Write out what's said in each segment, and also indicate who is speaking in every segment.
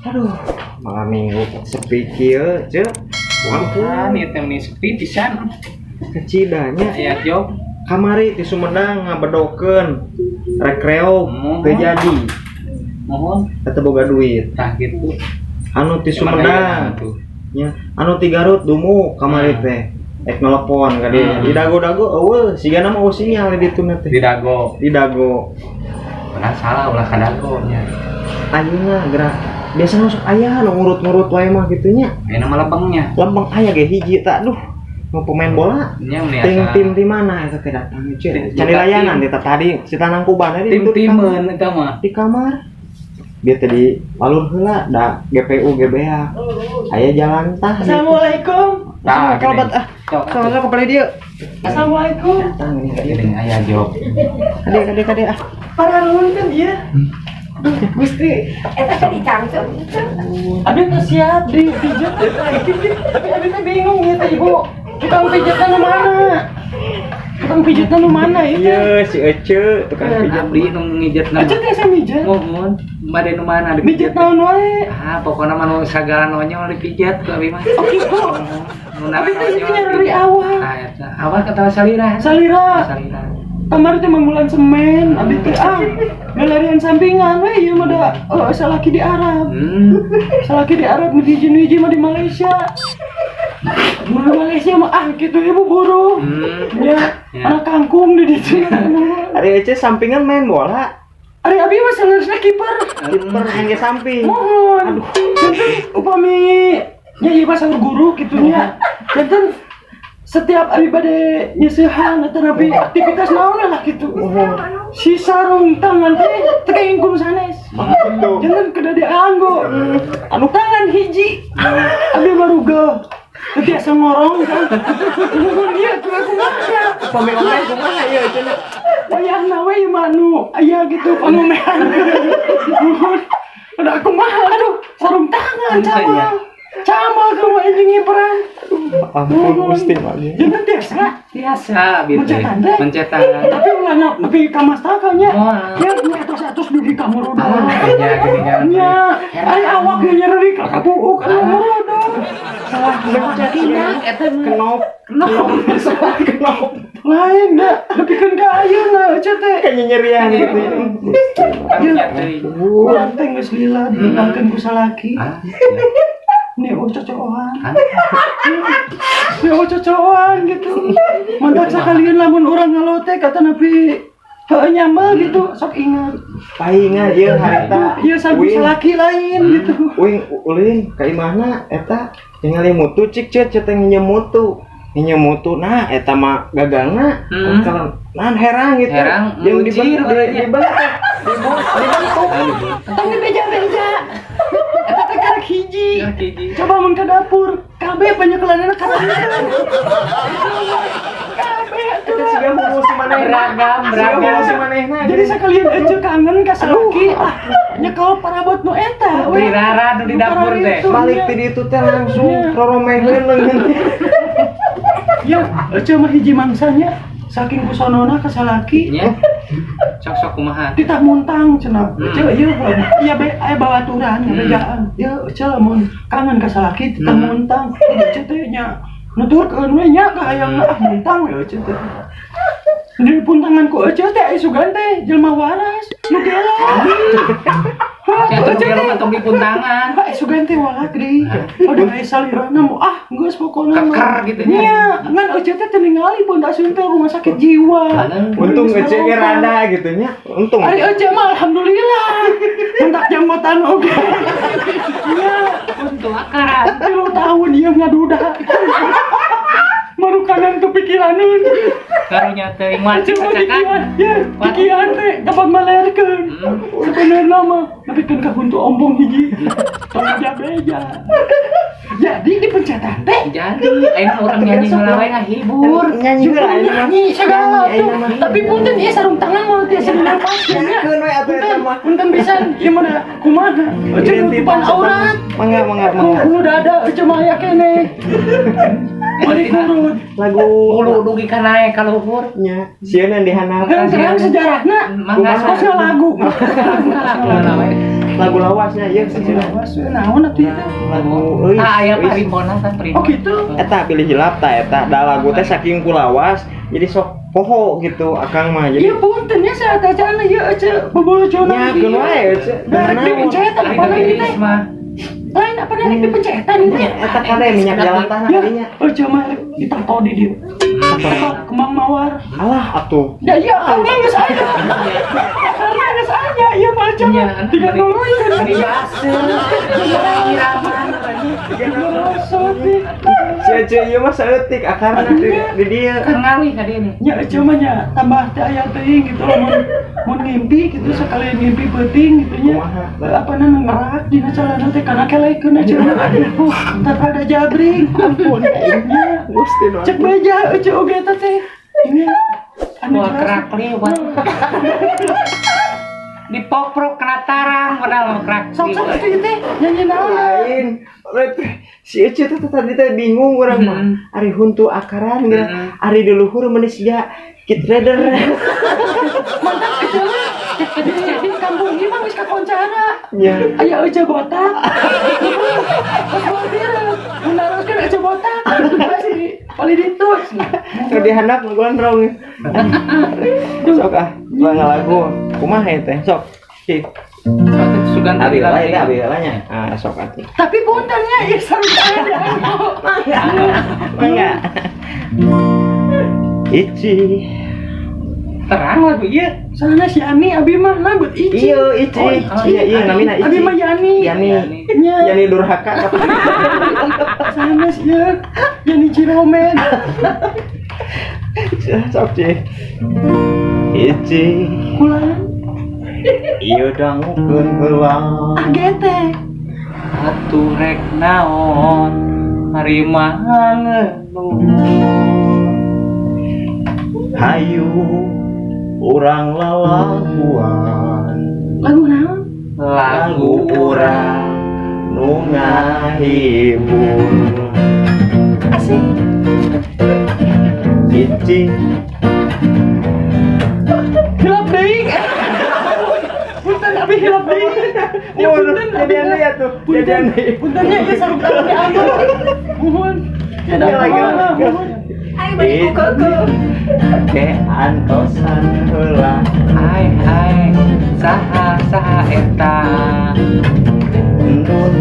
Speaker 1: Aduh, malam Minggu sepi kieu, Ceu.
Speaker 2: Ampun, ieu teh meni sepi pisan.
Speaker 1: Kecida nya.
Speaker 2: Aya job.
Speaker 1: Kamari di Sumedang ngabedokeun rek reog
Speaker 2: Mohon.
Speaker 1: Teu jadi.
Speaker 2: Mohon.
Speaker 1: Teu boga duit.
Speaker 2: Tah gitu.
Speaker 1: Anu ti
Speaker 2: Emang
Speaker 1: Sumedang
Speaker 2: aya tuh.
Speaker 1: Nya, anu ti Garut dumu kamari teh. Ek nelpon ka dieu. Di Dago-dago euweuh, sigana mah euweuh sinyal di ditu teh.
Speaker 2: Di Dago.
Speaker 1: Di Dago.
Speaker 2: Ulah salah, ulah ka Dago nya.
Speaker 1: Ayeuna gerak biasa masuk aya nu ngurut-ngurut wae mah kitu nya.
Speaker 2: Ayeuna mah lempengnya.
Speaker 1: Lempeng aya ge hiji tak, duh. Mau pemain bola.
Speaker 2: Nya meni
Speaker 1: Tim
Speaker 2: asa
Speaker 1: tim di mana eta teh datang, Ceu?
Speaker 2: Tim-
Speaker 1: Can layanan di tadi si Tanangkuban tadi
Speaker 2: tim
Speaker 1: itu di kamar.
Speaker 2: timeun eta mah.
Speaker 1: Di kamar. Dia tadi alur heula da GPU GBA. Aya jalan tah gitu.
Speaker 3: Assalamualaikum.
Speaker 2: Tah,
Speaker 1: Kalbat ah.
Speaker 2: Sok.
Speaker 1: Sama kepala dia.
Speaker 3: Assalamualaikum.
Speaker 1: Datang ini ka dieu.
Speaker 2: Gini aya job.
Speaker 1: Kade kade kade ah.
Speaker 3: Para nuhun kan iya. Duh, Gusti.
Speaker 4: Eta teh dicangcung.
Speaker 3: Abi teh siap di pijat tapi abi teh bingung ya teh, Ibu. Tukang pijatnya nu mana? Tukang pijatnya nu mana itu?
Speaker 1: Iya, si Ece tukang pijat.
Speaker 2: Abdi nu ngijetna.
Speaker 3: Ece teh saya mijat.
Speaker 2: Mohon, bade nu mana?
Speaker 3: Mijat naon wae?
Speaker 2: Ah, pokoknya mah nu sagala nonyol dipijat ku abi mah.
Speaker 3: Oh gitu.
Speaker 2: Nu
Speaker 3: Abi teh itu dari awal.
Speaker 2: Ah, eta. Awal kata salira.
Speaker 3: Salira.
Speaker 2: Salira.
Speaker 3: Kamari teh manggulan semen, abi teh ah galerian sampingan we ieu mah da oh, salaki di Arab. Salaki di Arab, nu hiji, nu hiji mah di Malaysia. Nu di Malaysia mah ah gitu, Ibu buruh. Ya,
Speaker 2: Ya.
Speaker 3: anak kangkung di ditu.
Speaker 1: Ari Ece sampingan main bola.
Speaker 3: Ari abi mah saleresna kiper.
Speaker 1: Kiper main ke samping.
Speaker 3: Mohon. Aduh. Janten upami nya ieu mah saur guru kitu nya. Janten setiap abi bade nyeusehan atau nabi aktivitas naon lah gitu. Si sarung tangan teh teu kenging ku nu sanes.
Speaker 1: Gitu.
Speaker 3: Janten kedah dianggo. Anu tangan hiji. Abi marugel. Teu tiasa ngorong kan. Nuhun ieu tuh aku kumaha.
Speaker 1: Pami online kumaha ieu cenah?
Speaker 3: Wayahna we mah nu aya gitu pangomehan. Nuhun. Ada aku mah aduh sarung tangan
Speaker 2: Iya.
Speaker 3: sama. Sama kamu anjing ngiperan.
Speaker 1: Ampun Gusti mah.
Speaker 3: Janten tiasa.
Speaker 2: Biasa gitu.
Speaker 3: Mencetan teh.
Speaker 2: Mencetan.
Speaker 3: Tapi ulah nepi ka mastaka nya.
Speaker 2: Moal.
Speaker 3: Ya atos-atos dugi ka murudo.
Speaker 2: Ah, nya gini kan.
Speaker 3: Nya, ari awak nu nyeri ka kabuuk anu murudo.
Speaker 1: Salah mencet
Speaker 2: Eta
Speaker 1: kenop. Kenop. Salah kenop.
Speaker 3: Lain da, nepikeun ka ayeuna ece teh.
Speaker 1: Kayak nyerian gitu.
Speaker 2: Karunya teuing.
Speaker 3: Urang teh geus lila ditinggalkeun ku salaki.
Speaker 2: Ah,
Speaker 3: Nih oh cocokan.
Speaker 2: ah.
Speaker 3: Nih oh cocokan gitu. Mantak sakalian lamun urang ngalote kata Nabi heueuh nyamel gitu, sok ingat.
Speaker 1: Paingan ieu harita.
Speaker 3: Ieu sagu
Speaker 1: Uing.
Speaker 3: salaki lain gitu.
Speaker 1: Uing ulin ka imahna eta ningali mutu cik cet cet nginjem mutu. Nginjem mutu nah eta mah gagangna kalau nah herang gitu.
Speaker 2: Herang,
Speaker 1: jeung
Speaker 2: muncir
Speaker 1: dibentuk
Speaker 2: urangnya.
Speaker 1: dibentuk dibentuk.
Speaker 3: Tong dibeja-beja. Eta teh karek hiji.
Speaker 2: Ya, hiji.
Speaker 3: Coba mun ke dapur, kabeh penyekelanana kana dieu. Kabeh atuh.
Speaker 1: Eta siga hulu si manehna.
Speaker 2: Beragam,
Speaker 1: Siga
Speaker 2: beragam.
Speaker 1: hulu si manehna.
Speaker 3: Jadi sekalian ece kangen ka salaki, ah nyekel parabot nu eta we.
Speaker 2: Beli rara nu di dapur teh.
Speaker 1: Balik ti ditu teh langsung
Speaker 3: Iya.
Speaker 1: roromeheun leungeun.
Speaker 3: Ya, ece mah hiji mangsanya saking kusonona ka salaki.
Speaker 2: Nya. Sok sok kumaha?
Speaker 3: Ditah muntang cenah. Ece ieu iya be aya babaturan bejaan. Ya ece lamun kangen ka salaki titah muntang. Ece teh nya nuturkeun we nya ka hayang ah muntang we ece teh. Di puntangan ku ece teh aya sugan teh jelema waras nu gelo.
Speaker 2: Ya tuh gelo mah tong di puntangan.
Speaker 3: Pak sugan teh walak deui. Udah aya salirana mu ah geus pokona mah.
Speaker 2: Keker gitu nya.
Speaker 3: Nya, ngan ece teh teu ningali pun asup teh rumah sakit jiwa.
Speaker 1: Untung ece ge rada gitu nya. Untung.
Speaker 3: Ari ece mah alhamdulillah. Mentak janggotan oge. Nya,
Speaker 2: Untung akaran.
Speaker 3: 3 tahun ieu ngaduda. Marukanan tuh pikiraneun.
Speaker 2: Karunya teuing wajib
Speaker 3: Ece mah
Speaker 2: kacakan.
Speaker 3: dikian, ya, dikian teh dapat malerkeun. Sebenarnya mah nepikeun ka huntu ombong hiji. Tong beja. Jadi di pencetan teh
Speaker 2: Jadi, ayeuna urang nyanyi heula we ngahibur.
Speaker 1: Nyanyi heula ayeuna mah.
Speaker 3: Nyanyi segala.
Speaker 1: ayeuna mah.
Speaker 3: Tapi punten ieu sarung tangan mau tiasa dinangkas nya.
Speaker 1: Keun we atuh eta mah.
Speaker 3: Punten pisan, ieu mah da kumaha? Ece nutupan aurat.
Speaker 1: Mangga, mangga, mangga.
Speaker 3: Bulu dada ece mah aya keneh. Bari kurut.
Speaker 1: Lagu
Speaker 2: Bulu dugi ka naek ka luhur.
Speaker 1: Nya, sieun dihandap.
Speaker 3: Kan terang sejarahna.
Speaker 2: Mangga.
Speaker 3: Kos lagu.
Speaker 1: Lagu lawasnya ieu cenah.
Speaker 3: Lawas we naon atuh ieu teh?
Speaker 1: Lagu euy.
Speaker 2: Ah, aya parimpona kan primbon.
Speaker 3: Oh gitu.
Speaker 1: Eta pilih hilap ta eta da lagu teh saking ku lawas jadi sok poho gitu akang mah jadi
Speaker 3: Iya punten nya saya tacana ieu ece bobolojonan.
Speaker 1: Nya, keun wae ece.
Speaker 3: Darek dipencetan apa lagi teh?
Speaker 2: Mah.
Speaker 3: Lain apa darek dipencetan ini teh?
Speaker 1: Eta kade minyak jalan tanah
Speaker 3: Ya,
Speaker 1: kadinya.
Speaker 3: ece mah ditato di dieu. Tato kembang mawar.
Speaker 1: Alah atuh.
Speaker 3: Ya iya, karena geus aya. Karena geus aya, ieu mah ece mah. Tiga nuluy.
Speaker 2: Di baseuh.
Speaker 1: Si ece ieu mah saeutik akarna di dieu.
Speaker 2: Kan ngalih ka dieu nih.
Speaker 3: Nya ece mah nya tambah teh aya teuing gitu loh mun mun ngimpi gitu sekali ngimpi peuting gitu nya.
Speaker 1: Kumaha?
Speaker 3: Apa na ngerak dina calana teh kana kelekeun ece mah. Aduh, tah rada jabring. Ampun nya.
Speaker 1: Gusti nu.
Speaker 3: Cek beja ece oge eta teh. Nya. Anu
Speaker 2: Wah,
Speaker 3: jelas.
Speaker 2: kerak liwat. Dipoprok kena tarang padahal mah kerak.
Speaker 3: Sok-sok itu ieu teh nyanyi naon?
Speaker 1: Lain. Si Ece teh tadi teh bingung urang mah. Ari huntu akaran geura. Ari di luhur meuni sia Kid Rider.
Speaker 3: Mantap ece mah. Di kampung ieu mah geus kakoncara.
Speaker 1: Nya.
Speaker 3: Aya ece botak. Pas mobil, meneruskan ece botak. Pasti paling ditu.
Speaker 1: Nu dihandap nu gondrong. Sok ah, ulah ngalagu. Kumaha ieu teh? Sok. Ki.
Speaker 2: Sugan
Speaker 1: Abi lah itu abi lah nya. Ah, sok atuh.
Speaker 3: Tapi puntennya ieu sarung tangan dianggo.
Speaker 1: Mangga. Ici.
Speaker 2: Terang lagu ieu.
Speaker 3: Sana si Ani abi mah nabut Ici.
Speaker 1: Iya, Ici.
Speaker 3: Oh, Ici.
Speaker 1: Iya, iya namina Ici.
Speaker 3: Abi mah Yani.
Speaker 1: Yani.
Speaker 3: Nya.
Speaker 1: Yani durhaka.
Speaker 3: Sana si ieu. Yani Ciromen.
Speaker 1: Sok Ci. Ici.
Speaker 3: Kulan
Speaker 1: Ieu dangukeun heula.
Speaker 3: AGT.
Speaker 2: Atuh rek naon ari mah ngeluh.
Speaker 1: Hayu urang lalaguan.
Speaker 3: Lagu naon?
Speaker 1: Lagu urang nu ngahibur.
Speaker 3: Asik.
Speaker 1: Ici.
Speaker 3: Hilap deui. Punten abi hilap deui. Ya punten abi.
Speaker 1: Jadi aneh ya tuh. Jadi aneh.
Speaker 3: Puntennya ieu sarung tangan dianggo. Muhun. Ya
Speaker 1: Lagi, lagi.
Speaker 3: muhun.
Speaker 4: Ayo balik ku
Speaker 1: Ke antosan heula.
Speaker 2: Hai hai saha saha eta.
Speaker 1: Endut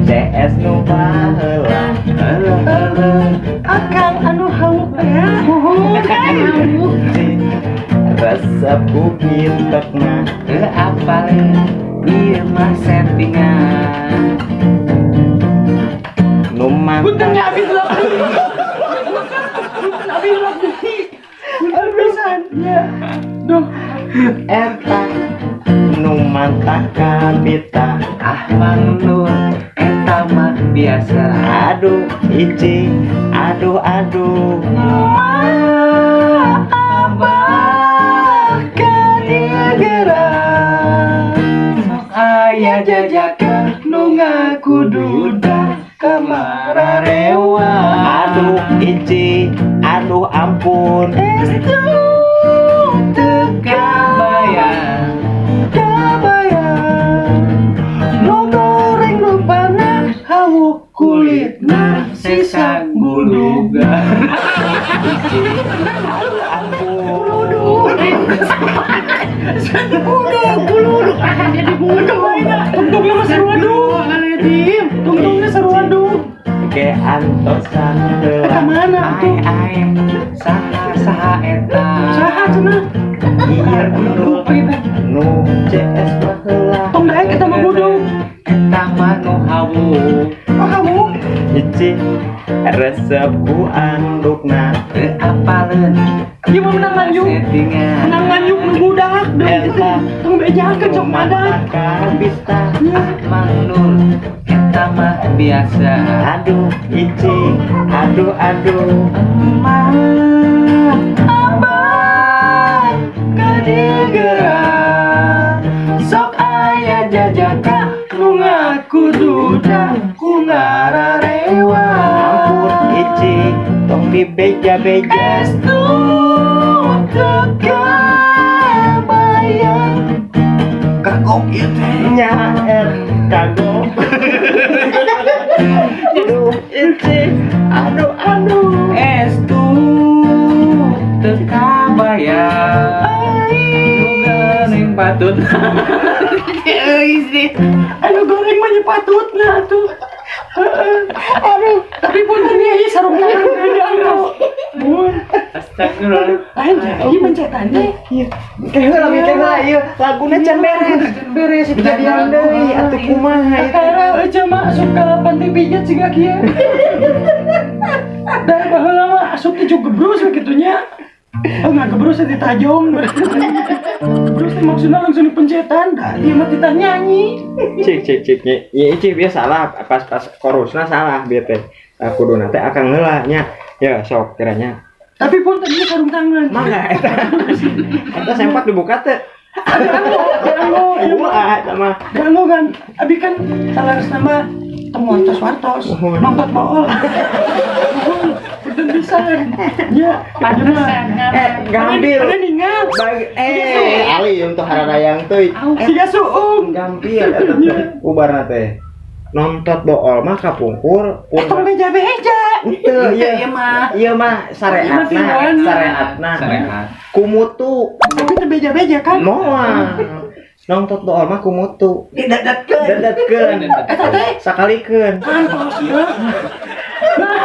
Speaker 1: CS nu baheula.
Speaker 2: Heueuh heueuh.
Speaker 3: Akang anu hawuk teh. Muhun.
Speaker 1: Ici resep ku pintekna.
Speaker 2: Teu apaleun ieu mah settingan.
Speaker 1: Nu mantap.
Speaker 3: Puntennya abi hilap deui. Punten abi hilap deui. Punten pisan. Ya. Duh.
Speaker 1: Eta nu mantap kabita.
Speaker 2: Ah Mang Nur eta mah biasa.
Speaker 1: Aduh Ici, aduh aduh.
Speaker 2: Abah
Speaker 3: Kadigera.
Speaker 2: Sok aya jajakan nu ngaku duda kamararewa.
Speaker 1: Aduh Ici, aduh ampun.
Speaker 3: Estu
Speaker 2: Teu kabayang.
Speaker 3: kabayang. Nu goreng rupana hawuk kulitna sisa
Speaker 2: guluga.
Speaker 1: Ici, aduh ampun.
Speaker 3: Budug, buludug. Ah, jadi budug. Tungtungnya mah seru aduh. Tungtungnya seru aduh.
Speaker 1: Ke antosan
Speaker 3: Eta
Speaker 1: heula.
Speaker 3: mana
Speaker 2: Ai
Speaker 3: tuh?
Speaker 2: ai saha saha eta.
Speaker 3: Saha cenah?
Speaker 1: Iya endul nu CS baheula.
Speaker 3: Tong daek eta mah budug.
Speaker 2: Eta mah nu hawuk.
Speaker 3: Oh, hawuk.
Speaker 1: Ici resep ku andukna.
Speaker 2: Teu apaleun
Speaker 3: Ieu mah menang nganjuk.
Speaker 2: settingan.
Speaker 3: Menang nganjuk nu budak deui.
Speaker 1: Eta
Speaker 3: Tong bejakeun sok madak.
Speaker 1: kabita.
Speaker 3: Ya.
Speaker 2: Mang Nur eta mah biasa.
Speaker 1: Aduh Ici, aduh aduh.
Speaker 2: Emak abah
Speaker 1: Dibeja-beja.
Speaker 3: Estu teu kabayang. Kagok ieu teh.
Speaker 1: Nya kagok. Aduh, Ici. Aduh, aduh.
Speaker 2: Estu teu kabayang. Nu goreng patut. Euy sih.
Speaker 3: Ayo goreng mah nya patutna atuh. Heeh. Aduh, tapi punten ya ieu sarung tangan teh dianggo. Mun.
Speaker 2: Astagfirullah.
Speaker 3: Lain jadi mencetan teh.
Speaker 1: Iya. Kayak heula mikir heula ieu laguna can beres.
Speaker 2: Beres.
Speaker 1: Kejadian deui atuh kumaha itu.
Speaker 3: Era aja mah asup ka panti pijat siga kieu. Da baheula mah asup teh juga gebrus we kitu nya. Oh, nggak gebrus teh ditajong. Gebrus teh maksudna langsung dipencetan, da ieu mah titah nyanyi.
Speaker 1: Cik cik cik nya ieu cik bieu salah pas pas chorusna salah bieu teh. Kuduna teh akang heula nya. Ya sok kiranya.
Speaker 3: Tapi punten ieu sarung tangan.
Speaker 1: Mangga eta. Eta sempak dibuka teh.
Speaker 3: Dianggo, dianggo, ieu mah.
Speaker 1: Wah, eta mah.
Speaker 3: Dianggo kan. Abi kan salah nama temu wartos-wartos, nonton bool. Punten pisan. Ya,
Speaker 2: Pantesan.
Speaker 1: Gampil.
Speaker 3: Ada ningal.
Speaker 1: Bagi ali untuk hararayang teuy.
Speaker 3: Siga suung.
Speaker 1: Gampil eta teh. Ubarna teh. Nontot bool mah kapungkur.
Speaker 3: Tong beja-beja.
Speaker 1: Teu
Speaker 2: Iya
Speaker 1: ieu
Speaker 2: mah.
Speaker 1: Ieu mah sareatna, sareatna.
Speaker 2: Sareat.
Speaker 1: Kumutu.
Speaker 3: Tapi teu beja-beja kan?
Speaker 1: Moal. Nontot bool mah kumutu.
Speaker 4: Didadadkeun.
Speaker 1: Dadadkeun.
Speaker 3: Eta teh
Speaker 1: Sakalikeun.
Speaker 3: kantos ya. Nah,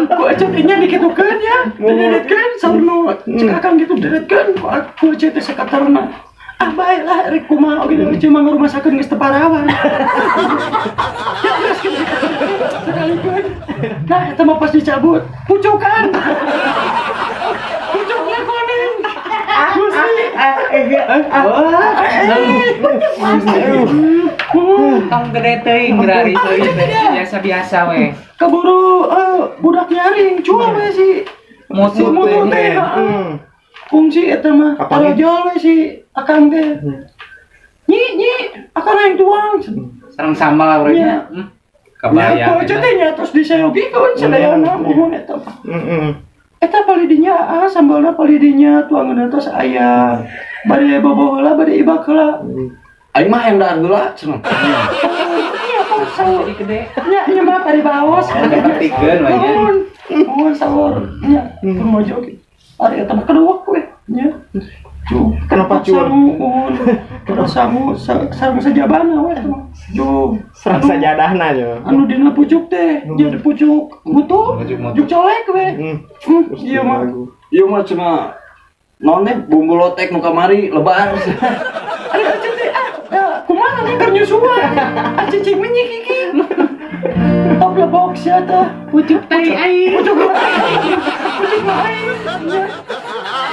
Speaker 3: ku ece teh nya dikitukeun ya. Didedetkeun saur nu cek akang gitu dedetkeun ku ku ece teh sakatarna. Ah bae lah rek kumaha oge ece mah ngarumasakeun geus teu parawan. Ya geus kitu. Sakalikeun. Nah, eta mah pas dicabut, pucukan. Pucuknya kuning. Gusti.
Speaker 2: Wah, tong gede teuing berari teuing teh. Biasa-biasa we.
Speaker 3: Keburu budak nyaring, cual we si
Speaker 2: Mutu
Speaker 3: si mutu
Speaker 2: teh.
Speaker 3: teh. Heeh. Kungsi eta mah
Speaker 1: Apalagi?
Speaker 3: tarojol we si akang teh. Nyi, nyi, akang yang tuang.
Speaker 2: Sareng sambal urang
Speaker 3: Iya.
Speaker 2: nya. Kebayang.
Speaker 3: Ya, kok teh nya terus disayogikeun sadayana muhun eta mah. Eta palidinya ah sambalna palidinya tuangeun tos aya. Bade bobo heula, bade ibak heula.
Speaker 5: Aing mah hayang dahar heula cenah.
Speaker 3: Iya, kok saur.
Speaker 2: Jadi gede.
Speaker 3: Nya, nya mah paribaos.
Speaker 2: Ngertikeun we nya.
Speaker 3: Muhun, muhun saur. Nya, pun mojo kitu. Ari eta mah kedua we nya. Cu,
Speaker 1: Kenapa cuan?
Speaker 3: Sangu, muhun. Terus sangu, sarung sajabana we eta mah. Ju,
Speaker 1: Serang
Speaker 3: anu-
Speaker 1: sajadahna nya.
Speaker 3: Anu dina pucuk teh, dia di pucuk mutu,
Speaker 2: Pucuk mutu.
Speaker 3: juk colek we. Iya mah.
Speaker 5: Ieu mah cenah naon teh bumbu lotek nu kamari lebar.
Speaker 3: Ada aja teh ah, ya, kumaha nih keur nyusuan. Ah cicing mah nyi kiki. Top lebok sia teh.
Speaker 2: Pucuk tai aing.
Speaker 3: Pucuk mah aing. Pucuk mah aing. Nya.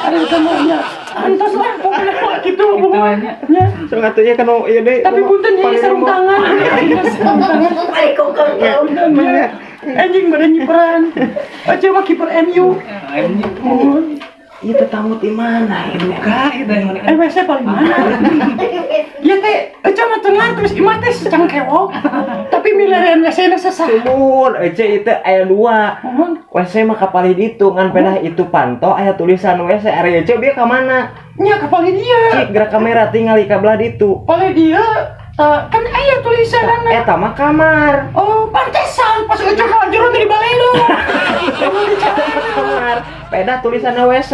Speaker 3: Ada eta mah nya. Antos lah pokoknya mah kitu
Speaker 2: nya.
Speaker 3: Nya.
Speaker 1: Sok atuh nya kana ieu deui.
Speaker 3: Tapi punten ieu sarung tangan. Ieu sarung tangan.
Speaker 4: Ari kukeng.
Speaker 3: Punten nya. Anjing bade nyiperan. Aja mah kiper MU.
Speaker 2: Anjing.
Speaker 3: Muhun.
Speaker 1: Ieu tetamu ti mana ieu?
Speaker 2: Duka eta yang
Speaker 3: Eh WC paling mana? Ya teh, Eca mah teu ngartos, imah teh secangkewok. Tapi milarian WC na sesah.
Speaker 1: Sumur, ece itu aya dua.
Speaker 3: Mohon,
Speaker 1: WC mah kapalih ditu ngan pedah itu panto aya tulisan WC ari ece bieu ka mana?
Speaker 3: nya kapalih dia.
Speaker 1: Cik gerak kamera tingali ka belah ditu.
Speaker 3: Palih dia, ta, kan aya tulisan
Speaker 1: Eta mah kamar.
Speaker 3: Oh, pantesan pas Eca ka jero teh di balelo. Emang di
Speaker 1: Kamar. Pedah tulisan WC.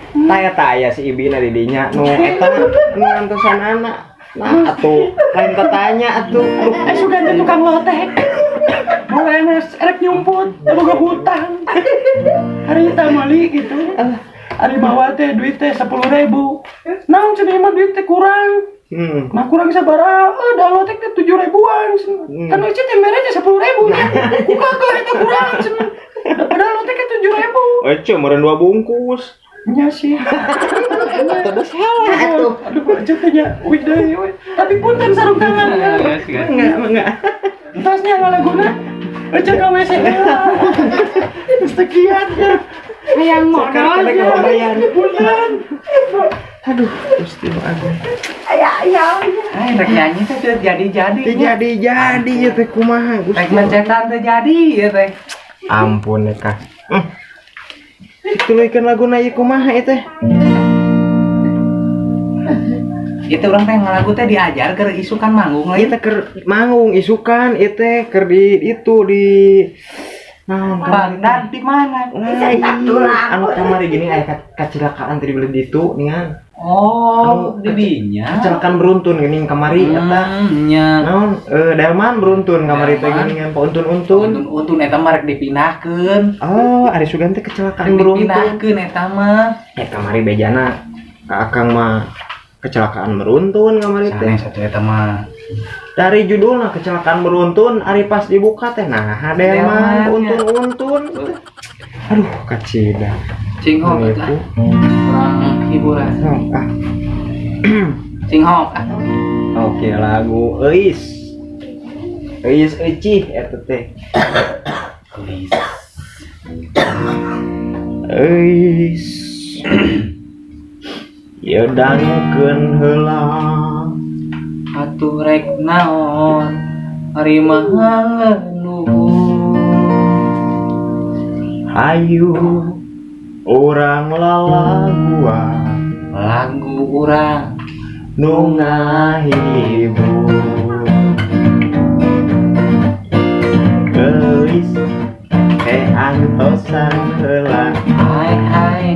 Speaker 1: Tah eta aya si ibina di dinya nu eta nu ngantosan anak. Nah atuh lain tetanya atuh. Aduh.
Speaker 3: Eh sugan teh tukang lotek. Mulai erek nyumput, boga hutang. Hari eta meuli gitu. Ari bawa teh duit teh 10.000. Naon cenah mah duit teh kurang. Nah kurang sabaraha, da lotek teh 7.000-an. Kan eueuh teh mere teh 10.000 nya. Ku kagak eta kurang cenah. Da padahal lotek teh 7.000.
Speaker 1: Ece meureun dua bungkus.
Speaker 3: Nya sih.
Speaker 1: Atuh salah atuh.
Speaker 3: Aduh, aduh teh nya uih deui we. Tapi punten sarung tangan.
Speaker 1: Enggak, enggak.
Speaker 3: Tasnya ngalaguna. Eueuh ka WC heula. Geus teu kiat nya.
Speaker 2: Hayang
Speaker 1: Sekarang
Speaker 2: modal.
Speaker 1: kita kebayang.
Speaker 3: Punten.
Speaker 1: Aduh, Gusti nu agung.
Speaker 4: Aya aya.
Speaker 2: Ay, rek nyanyi teh teu jadi-jadi.
Speaker 1: Teu jadi-jadi ieu teh kumaha Gusti.
Speaker 2: Rek mencetan teu jadi ieu teh.
Speaker 1: Ampun ya kah. Dituluykeun laguna ieu kumaha ieu teh?
Speaker 2: Ieu teh urang teh ngalagu teh diajar keur isukan manggung
Speaker 1: Ieu
Speaker 2: lain.
Speaker 1: teh keur manggung isukan ieu teh keur di itu di naon
Speaker 2: Bagdad di mana?
Speaker 1: Nah, iya. Anu kamari gini aya kacilakaan tadi beli ditu ningan.
Speaker 2: Oh,
Speaker 1: Anu,
Speaker 2: di dinya.
Speaker 1: Kecelakaan beruntun geuning kamari eta.
Speaker 2: Nya.
Speaker 1: Naon delman beruntun kamari teh
Speaker 2: Delman.
Speaker 1: geuningan pauntun-untun.
Speaker 2: Untun-untun eta mah rek dipindahkeun.
Speaker 1: Oh, ari sugan teh kecelakaan
Speaker 2: Rek
Speaker 1: beruntun.
Speaker 2: dipindahkeun eta mah.
Speaker 1: Eh kamari bejana ka akang mah kecelakaan beruntun kamari teh.
Speaker 2: Sanes atuh eta mah.
Speaker 1: Dari judulna kecelakaan beruntun ari pas dibuka teh nah delman
Speaker 2: Delman,
Speaker 1: untun-untun. Aduh, kacida.
Speaker 2: Cinghok atuh ah. Urang hiburan.
Speaker 1: Oh, ah.
Speaker 2: Cinghok ah.
Speaker 1: Oke, lagu Eis. Eis Eucih eta teh.
Speaker 2: Gelis.
Speaker 1: Eis. Ye dangukeun heula.
Speaker 2: Atuh rek naon ari mah leluhur.
Speaker 1: Hayu urang lalaguan
Speaker 2: Lagu urang
Speaker 1: nu ngahibur. Geus ke antosan heula.
Speaker 2: Hai hai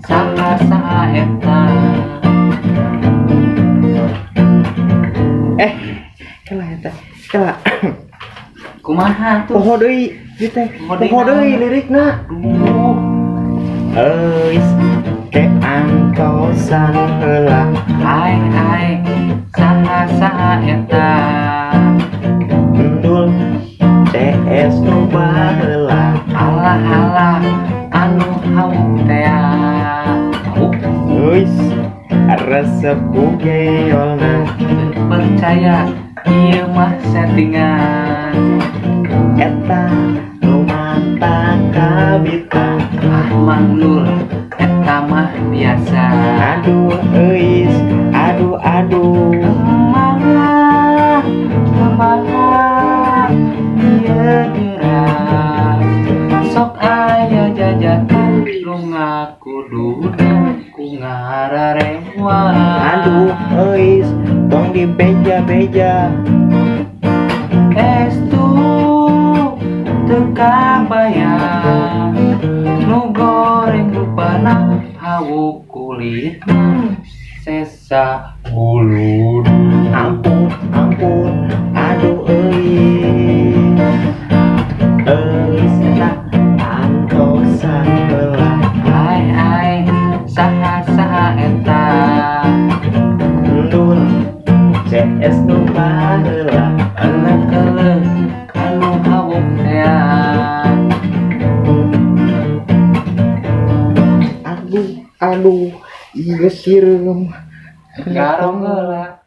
Speaker 2: saha saha eta.
Speaker 1: Kela eta. Kela.
Speaker 2: Kumaha tuh?
Speaker 1: Poho deui ieu teh.
Speaker 2: Poho deui
Speaker 1: Poho deui
Speaker 2: naon?
Speaker 1: lirikna.
Speaker 2: Duh,
Speaker 1: Eis ke antosan heula.
Speaker 2: Hai hai saha saha eta.
Speaker 1: Endul CS nu baheula.
Speaker 2: Alah alah anu hauk tea. Hauk
Speaker 1: Eis resep ku geolna.
Speaker 2: teu percaya ieu mah settingan.
Speaker 1: Eta nu mata kabita.
Speaker 2: Ah Mang Nur eta mah biasa.
Speaker 1: Aduh eis, aduh aduh.
Speaker 2: Kumaha kumaha ieu geura. Sok aya jajakan nu ngaku duda ku ngararewa.
Speaker 1: Aduh eis, tong dibeja-beja.
Speaker 2: Estu teu kabayang nu goreng rupana hawu kulitna sesa bulu.
Speaker 1: Ampun, ampun, aduh eis. Eis eta antosan heula.
Speaker 2: Hai hai saha saha eta.
Speaker 1: Endul CS nu baheula.
Speaker 2: Eleuh eleuh anu hawuk tea.
Speaker 1: Aduh, aduh, ieu sireum.
Speaker 2: Garong heula.